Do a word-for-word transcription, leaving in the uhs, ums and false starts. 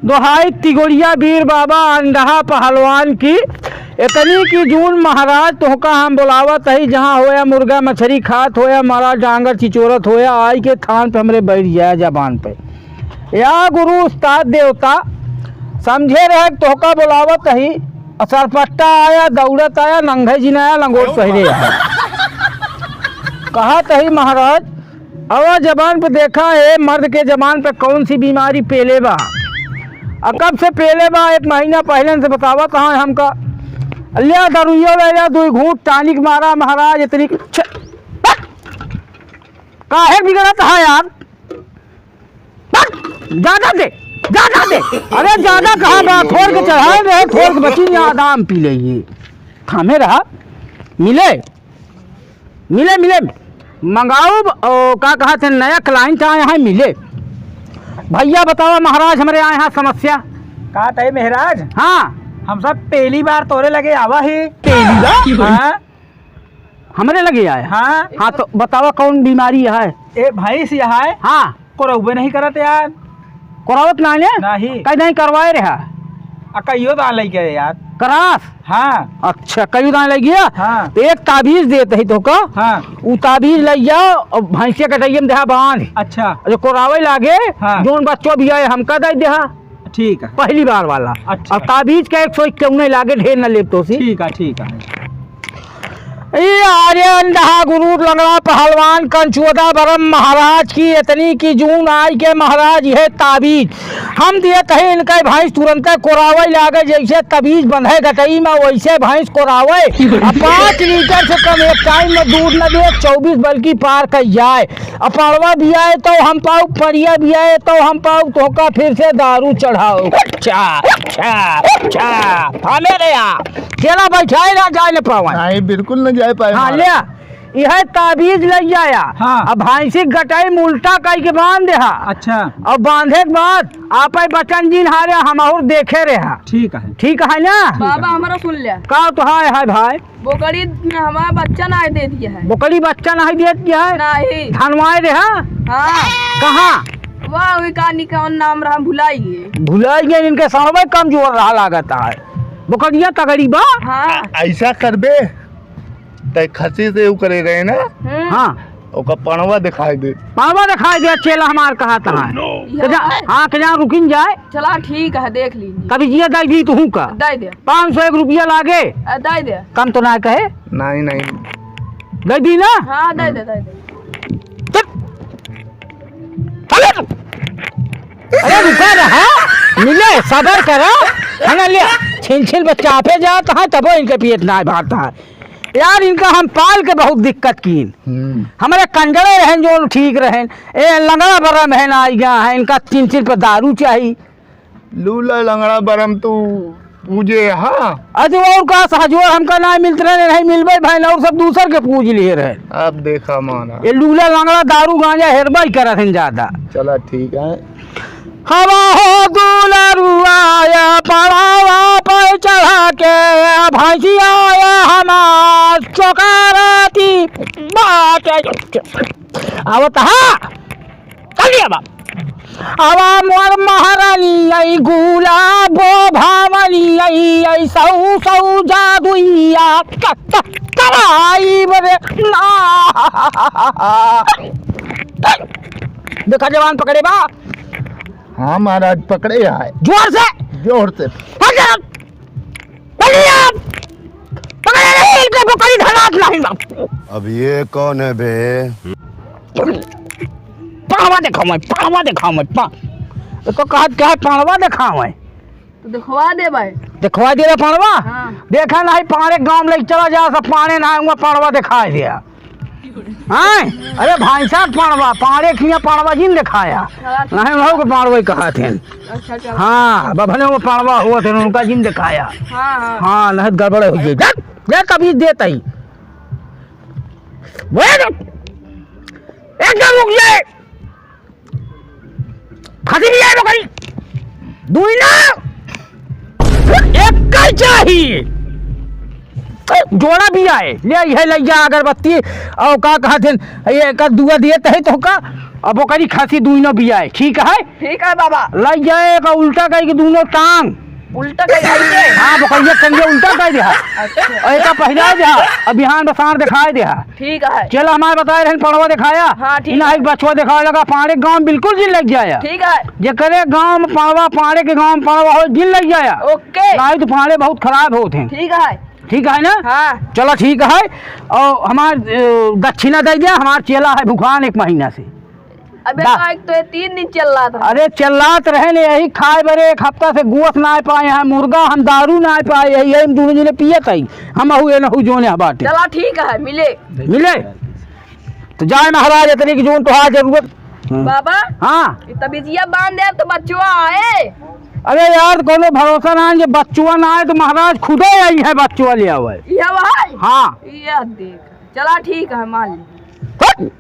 दोहाई तिगोड़िया बीर बाबा अंडहा पहलवान की, इतनी की जून महाराज तोहका हम बोलावत हई, जहाँ होया मुर्गा मछरी खात होया, मरा डांगर चिचोरत होया, आई के थान पे हमरे बैठ जाए जबान पे। या गुरु उस्ताद देवता, समझे रहे तोहका बोलावत हई, और सरपट्टा आया, दौड़त आया, नंगे जिन आया, लंगोट पहिरे आया। कहत हई महाराज, अवा जबान पे देखा है, मर्द के जबान पे कौन सी बीमारी पेले बा। आ कब से पेले बा, एक महीना पहले से बतावत है हमका। लिया दरुइयो ले लिया, दो घूंट टानिक मारा महाराज, इतनी छ-, काहे बिगड़त है यार? ज्यादा दे, ज्यादा दे। अरे ज्यादा कहाँ बा, थोड़ के चढ़ाए रहे, थोड़ के बची, यहाँ आदाम पी ले ये। थामे रहा, मिले। मिले, मिले, मंगाउब, ओ, का कहत है, नया client आए हैं, मिले। भइया बतावा महाराज, हमरे आए हैं समस्या। का तय महाराज? हाँ। हम सब पहली बार तोरे लगे आवा ही। पहली बार? हाँ। हमरे लगे आए? हाँ। हाँ, तो बतावा कौन बीमारी है? ए, भैंस यह है। हाँ। कोरउबे नहीं करत यार। कोरावत ना ने? नहीं। कहीं नहीं करवाए रहा? आ, कहियो दान लइके यार। करास? हाँ। अच्छा, कहियो दान लइके? हाँ। तो एक ताबीज देत ही तोहका। हाँ। उ ताबीज लइ जाओ और भैंसिया कटैया में देहा बांध। अच्छा। जो कोरावे लागे, हाँ। जोन बच्चो भी आए, हमका दे देहा। ठीक है। पहली बार वाला। अच्छा। और ताबीज का एक सौ इक्यावन लागे, ढेर न लेब तोसी। ठीक है, ठीक है। ए, अरे अंधा गुरु लंगड़ा पहलवान कंचुअदा बरम महाराज की इतनी की जून आई के महाराज यह ताबीज हम दिए तही इनका भैंस तुरंते कोरावे लागे, जैसे तबीज बंधे गटई में वैसे भैंस कोरावे। अब पाँच लीटर से कम एक टाइम में दूध न दे, चउबीस बल्कि पार कर जाए। अब पड़वा भी आए तो हम पाऊ, पड़िया भी आए तो हम पाऊ, तोहका फिर से दारू चढ़ाओ। चा, चा, चा, थामे रे आ। केला बैठाए ना जाए न पावन। नहीं, बिल्कुल न जाए पाए हाँ, महाराज। ले आ। यह ताबीज लइ आया। हाँ। अब भैंसी गटाई में उल्टा कई के बांध देहा। अच्छा। अब बांधे के बाद आपे बचन जिन हारे हम और देखे रहा। ठीक है। ठीक है ना? बाबा हमारा सुन ले। का तो हाय, हाय भाई। बोकड़ी में हमारा बच्चा ना दे दिया है। बोकड़ी बच्चा नहीं दे दिया है? नहीं। धनवाए रहा? हाँ। कहाँ? वाह, वही का निकावन नाम रहा, भुलाई गए। भुलाई गए, इनके सामने कमजोर रहा लागत है। बोकड़िया तगड़ी बा? हाँ। ऐसा करबे, तै खसी से उ करे रहे ना? हम्म। हाँ। ओका पड़वा दिखाई दे। पड़वा दिखाई दे, चेला हमार कहा तहाँ। Oh, no। तो जा, हाँ, के जा, रुकिन जाए। चला, ठीक है, देख लीजिए। कभी जिया दाई दी तुहू का। दे दे। पाँच सौ एक रुपया लागे। आ, दे दे। कम तो ना कहे। नहीं, नहीं। दे दी ना? हाँ, दे दे, दे दे। चुप। चले तू। अरे रुका रहा, मिले, सबर करा। है ना, ले, छिन छिन बच्चा पे जात है, तबो इनके पियत ना भात है। यार, इनका हम पाल के बहुत दिक्कत कीन। हम्म। हमरे कंजरे रहन, जो ठीक रहन। ए, लंगड़ा बरम है ना, आई गया है, इनका छिन छिन पे दारू चाही। लूला लंगड़ा बरम तू पूजे, हाँ। अरे और का सहजोर हमका ना मिलत रहे, नहीं मिलबे भाई, ना और सब दूसर के पूज लिए रहे। अब देखा माना। ये लूला लंगड़ा दारू गांजा हेरबा ही करत हैं ज्यादा। चला ठीक है। हवा हो दुलरुआ या पड़ावा पर चढ़ा के भैंसिया या हमार चोकाराती बाटे। आवत हा। चलिए बाप। आवा मोर महारानी आई गुलाबो भावनी आई, आई सौ सौ जादुइया क-, क-, कराई बरे ना। देखा जवान पकड़े बा। हाँ महाराज, पकड़े है। जोर से। जोर से। हट जा। बोलिए आप। पकड़े नहीं, इनके बोकरी धनात नहीं बा। अब ये कौन है बे? पाड़वा देखावे, पाड़वा देखावे, पा-, तो कहत क्या है, पाड़वा देखावे? तो दिखवा दे भाई। दिखवा दे रे पाड़वा? हाँ। देखा नहीं, पाड़े गांव में चला जा, सब पाड़े ना हुआ, पाड़वा दिखाई दिया। हैं? अरे भाई साहब, पाड़वा, पाड़े खिया पाड़वा जिन दिखाया। हाँ। नहीं, वहू के पाड़वा ही कहा थे। अच्छा, चलो। हाँ, बभने वो पाड़वा हुआ थे, उनका जिन दिखाया। हाँ, हाँ। हाँ, नहीं तो गड़बड़ हो गई। जा, जा, तभी देता ही। बोले तो, एकदम रुक जाए। खसी भी आए बकरी। दुई ना। एक का चाहिए। ए, जोड़ा भी आए। ले, ये ले जा अगरबत्ती। और का कहत हैं, ये का दुआ दिए तहे तो का? अब ओकरी खासी दुइनो बियाए, ठीक है? ठीक है बाबा। लग जाए एक उल्टा कइ के दुइनो टांग। उल्टा कइ के? हाँ, बकरिया के टंगिया उल्टा कइ देहा। अच्छा। और एका पहिराए देहा, अब बिहान बसार देखाए देहा। ठीक है। चेला हमार बताए रहन पड़वा देखाया। हाँ, ठीक इना है। एक बचवा देखावे लगा, पाड़े गाँव बिल्कुल जिन लग जाया। ठीक है। जेकरे गाँव में पड़वा, पाड़े के गाँव में पड़वा हो, जिन लग जाया। ओके। नहीं तो पाड़े बहुत खराब होत हैं। ठीक है। ठीक है ना? हाँ। चला ठीक है। और हमार, अ, दक्षिणा दे दिया, हमार चेला है भुखान एक महीना से। अबे दा- तो एक तो ये तीन दिन चिल्लात रहे। अरे चिल्लात रहे ने, यही खाए बरे एक हफ्ता से गोस ना पाए हैं, मुर्गा हम दारू ना पाए, यही, यही हम दोनों जने पियत हई, हम अहू ए नहू जोने बाटे। चला ठीक है, मिले। मिले? तो जाए महाराज, इतनी की जोन तोहार जरूरत। बाबा, हाँ। ये तबीजिया बांध दे तो बच्चवा आए। अरे यार, कोनो भरोसा ना है, जे बच्चवा ना आए तो महाराज खुदे आई है बच्चवा ले आवे। ये भाई? हाँ। ये देख, चला ठीक है, मान ली। हट!